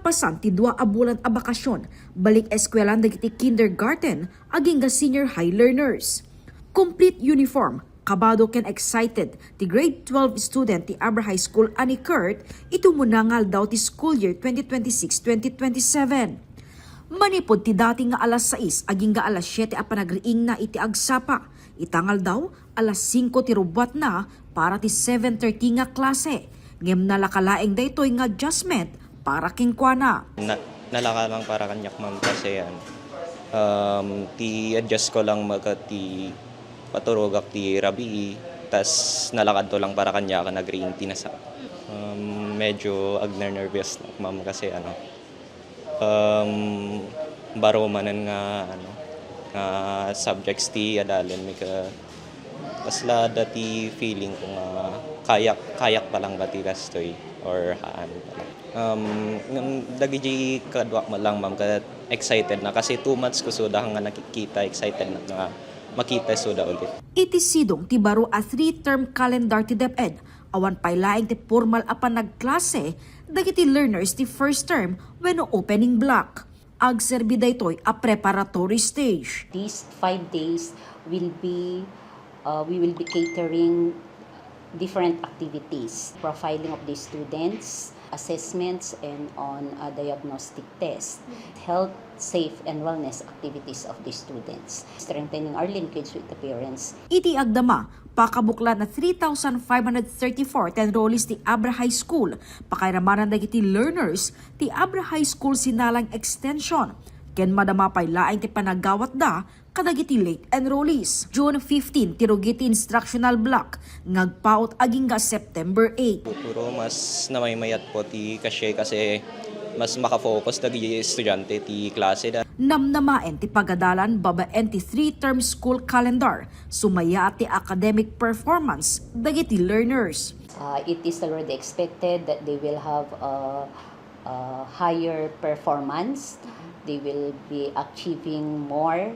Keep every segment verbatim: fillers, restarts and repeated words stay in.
Kalpasan ti dua a bulan a bakasyon, balik eskuelan dagiti kindergarten agingga senior high learners. Complete uniform, kabado ken excited ti grade twelve student ti Abra High School a ni Kurt iti umuna nga aldaw ti school year twenty twenty-six twenty twenty-seven. Manipud ti dati nga alas sais agingga alas siete a panagriingna iti agsapa, ita nga aldaw, alas singko ti rubbuatna para ti seven thirty nga klase, ngem nalaka laeng daytoy nga adjustment para kenkuana. Na-, nalaka lang para kaniak, ma'am, kasi, ano, um, ti adjust ko lang maga ti paturogak ti rabii, tas nalakadto lang para kaniak nga nagriing ti nasa. Um, medyo agner-nervous lang, ma'am, kasi, ano, um, baro manen nga, ano, nga subjects ti adalen mi ka, kasla adda ti feeling ko nga kayak, kayak pa lang ba ti kastoy or haan pa lang. Um, ngem dagiti kaduak met lang, ma'am, ka excited na kasi two months ko suda nga nakikita, excited na nga makita suda ulit. Iti sidong ti baro a three-term calendar ti DepEd, awan pay laeng ti pormal a panagklase dagiti learners ti first term wenno opening block. Agserbi daytoy a preparatory stage. These five days will be, uh, we will be catering different activities, profiling of the students, assessments, and on a diagnostic test, health, safe, and wellness activities of the students, strengthening our linkage with the parents. Iti agdama, pakabuklan a three thousand five hundred thirty-four ti enrollees ti Abra High School, pakairamanan dagiti learners ti Abra High School Sinalang Extension, ken madama pay laeng ti panagawatda kadagiti late enrollees. June fifteen ti rugi ti instructional block nga agpaut agingga September eight. Siguro mas namaymayat po ti kasya kasi mas makafocus dagiti estudiante ti klase da. Namnamaen ti pagadalan babaen ti three-term school calendar, sumayaat ti academic performance dagiti learners. Uh, it is already expected that they will have a, a higher performance. They will be achieving more.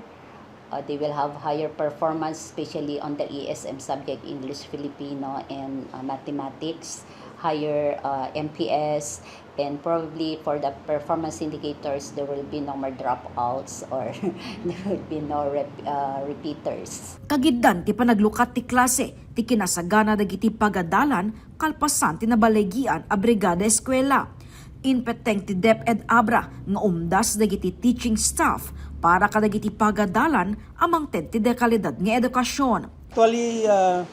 Uh, they will have higher performance, especially on the E S M subject, English, Filipino, and, uh, mathematics, higher, uh, M P S, and probably for the performance indicators, there will be no more dropouts or there will be no rep-, uh, repeaters. Kagiddan ti panaglukat ti klase, ti kinasagana dagiti pagadalan kalpasan ti nabalegian a brigada eskuela. Impetteng ti DepEd Abra nga umdas dagiti teaching staff para kadagiti pagadalan a mangted ti dekalidad nga edukasyon. Actually, ah,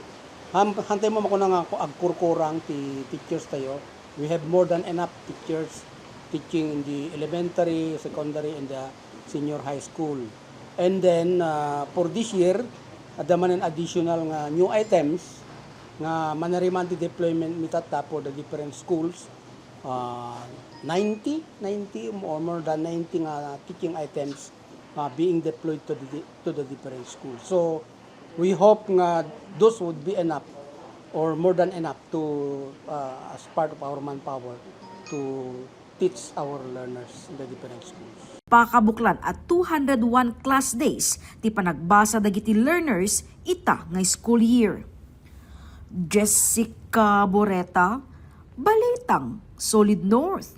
ham-, hantay mo makuna nga ku-, agkurkurang ti teachers tayo. We have more than enough teachers teaching in the elementary, secondary, and the senior high school. And then, ah, for this year, adda man an additional nga new items nga manariman ti deployment mi tatta for the different schools. Ah, ninety, ninety or more than ninety nga teaching items, ah, being deployed to the, to the different schools. So, we hope nga those would be enough or more than enough to, ah, as part of our manpower to teach our learners in the different schools. Pakabuklan a two hundred one class days ti panagbasa dagiti learners ita nga school year. Jessica Boreta, Balitang Solid North.